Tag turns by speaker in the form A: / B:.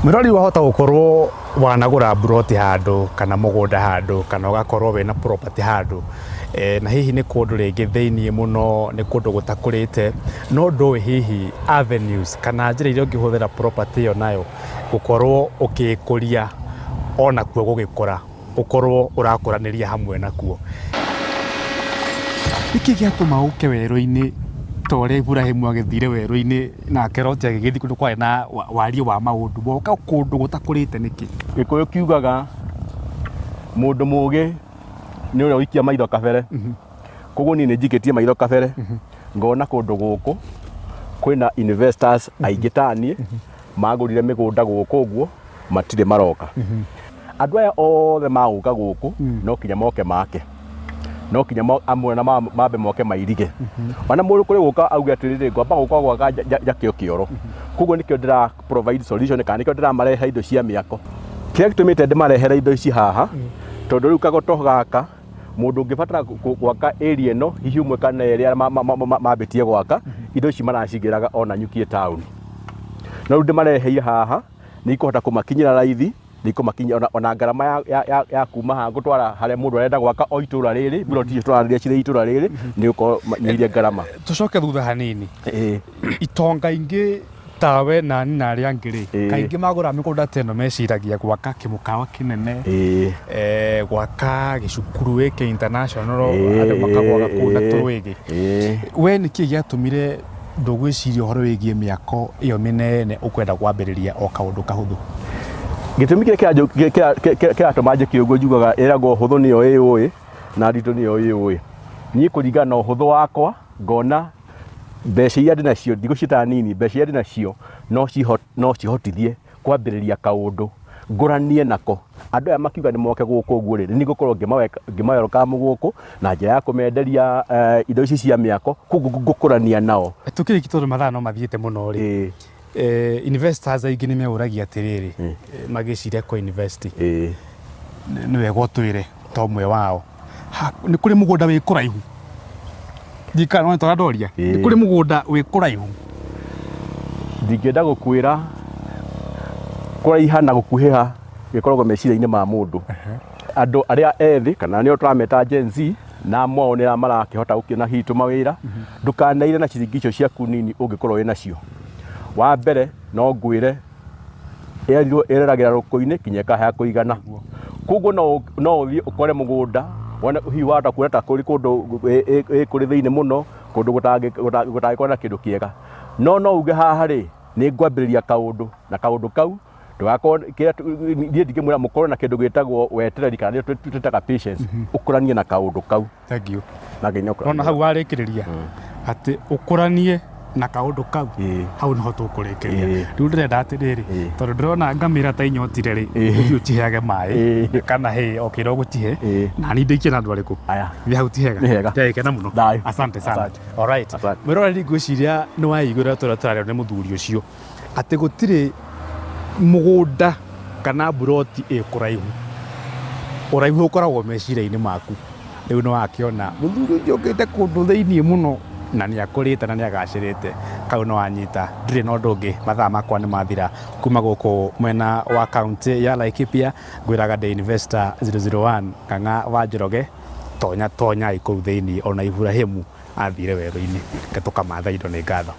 A: Mwĩrori wahota gũkorwo wanagũra mburoti handũ kana mũgũnda handũ kana ũgakorwo wĩna property handũ na hihi nĩ kũndũ rĩngĩ thĩiniĩ mũno, nĩ kũndũ gũtakũrĩte, no ndũĩ hihi avenues kana njĩra iria ũngĩhũthĩra property ĩyo nayo gũkorwo ũkĩkũria onakuo gũgĩkũra, ũkorwo ũrakũranĩria hamwe nakuo. Nĩkĩ gĩatũma ũke werũ-inĩ ta ũrĩa Iburahĩmu agĩthire werũ-inĩ nake Loti agĩgĩthiĩ kũndũ kwarĩ na wariĩ wa maũndũ, woka kũndũ gũtakũrĩte nĩkĩ?
B: Gĩkũyũ kiugaga mũndũ mũgĩ nĩ ũrĩa ũikia maitho kabere. Koguo niĩ nĩ njikĩtie maitho kabere ngona kũndũ gũkũ kwĩna investors aingĩ taniĩ magũrire mĩgũnda gũkũ ũguo matirĩ maroka. Andũ aya othe magũka gũkũ no kinya moke make no kinya amwe na mambe moke mairige. Ona mũndũ kũrĩ gũka auge atĩrĩrĩ, ngwamba gũka gwaka njakĩo kĩoro. Koguo nĩkĩo ndĩra provide solution kana nĩkĩo ndĩramarehe indo cia mĩako. Kĩrĩa gĩtũmĩte ndĩmarehere indo ici haha tondũ rĩu kagoto gaka mũndũ ũngĩbatara gwaka area ĩno hihi ũmwe kana erĩ arĩa mambĩtie gwaka indo ici maracigĩraga ona nyukie taũni. No rĩu ndĩmareheire haha nĩ ikũhota kũmakinyĩra raithi, nĩ ikũmakinyĩra ona ngarama ya kuma haha gũtwara harĩa mũndũ arenda gwaka o itũra rĩrĩ, mburoti icio tũrarĩria cirĩ itũra rĩrĩ, nĩ gũkorwo nyihĩrie ngarama.
A: Tũcoke thutha hanini, itonga ingĩ tawe nani na arĩa angĩ rĩ, kaingĩ magũra mĩgũnda ta ĩno meciragia gwaka kĩmũkawa kĩnene, gwaka gĩcukuru gĩkĩ international, andũ makagũaga kũu na tũrwĩgĩ. We nĩkĩ gĩatũmire ndũgwĩciria ũhoro wĩgiĩ mĩako ĩyo mĩnene ũkwenda kwambĩrĩria o kaũndũ kahũthũ?
B: Gĩtũmi kĩrĩa kĩratũma njĩke ũguo njugaga ĩragwo hũthũ nĩyo ĩyũĩ na nditũ nĩyo ĩyũĩ. Niĩ kũringana na ũhũthũ wakwa ngona mbeca iria ndĩnacio, ndigũciĩta nini, mbeca iria ndĩnacio no cihotithie kwambĩrĩria kaũndũ ngũranie nako. Andũ aya makiuga nĩ moke gũkũ ũguo rĩ, nĩ ngũkorwo ngĩma welcome gũkũ na njĩra ya kũmenderia indo ici cia mĩako, koguo ngũkũrania nao.
A: Tũkĩrĩkia tondũ mathaa no mathiĩte mũno rĩ, investors aingĩ nĩ meũragia atĩrĩrĩ, magĩciria kũ invest, nĩ wega ũtwĩre ta ũmwe wao, nĩ kũrĩ mũgũnda wĩ kũraihu? Ndikana no tondũ ndoria, nĩ kũrĩ mũgũnda wĩ kũraihu?
B: Ndingĩenda gũkwĩra kũraiha na gũkuhĩha gĩkoragwo meciria-inĩ ma mũndũ. Andũ arĩa ethĩ kana nĩo tũrameta Gen Z na amwe ao nĩ marakĩhota gũkĩona hihi tũmawĩra, ndũkaneire na ciringi icio ciaku nini ũngĩkorwo wĩ nacio. Wa mbere no ngwĩre ĩrerirwo ĩreragĩra rũkũ-inĩ nginya ĩkahe kũigana. Koguo no ũthiĩ ũkore mũgũnda wone hihi wahota kuona ta kũrĩ kũndũ ĩ kũrĩ thĩinĩ mũno kũndũ gũtangĩkorwo na kĩndũ kĩega. No no uge haha rĩ, nĩ ngwambĩrĩria kaũndũ na kaũndũ kau ndũgakorwo kĩrĩa niĩ ndingĩmwĩra mũkorwo na kĩndũ gĩtagwo wetereri kana nĩyo twĩtaga patience, ũkũranie na kaũndũ kau.
A: Thank you.
B: Na nginya
A: ũkũranie. Ona hau warĩkĩrĩria atĩ ũkũranie na kaũndũ kau hau niho tũkũrĩkĩria. Rĩu ndĩrenda atĩrĩrĩ, tondũ ndĩrona ngamĩra ta inyotire rĩ, ũthiĩ ũciheage maĩ kana hay o kĩrĩa ũgũcihe, na niĩ ndĩikie na andũ arĩkũ? Githĩ hau ti hega?
B: Nĩ hega.
A: Ndagĩkena mũno.
B: Thayũ.
A: Asante sana.
B: Asante.
A: Alright.
B: Asante.
A: Mwĩroreri ngwĩciria nĩ waiguĩra tũrĩa tũrario nĩ mũthuri ũcio atĩ gũtirĩ mũgũnda kana mburoti ĩ kũraihu. Ũraihu ũkoragwo meciria-inĩ maku. Rĩu nĩ wakĩona mũthuri ũcio ũkĩte kũndũ thĩiniĩ mũno na nĩ akũrĩte na nĩ agacĩrĩte. Kau nĩ wanyita. Ndirĩ na ũndũ ũngĩ, mathaa makwa nĩ mathira. Kuma gũkũ mwena wa kaũntĩ ya Laikipia, ngwĩraga ndĩ Investor 001 Ng'ang'a wa Njoroge, tonya tonyai kũu thĩiniĩ ona Iburahĩmu athire werũ-inĩ. Reke tũkamathe indo nĩ ngatho.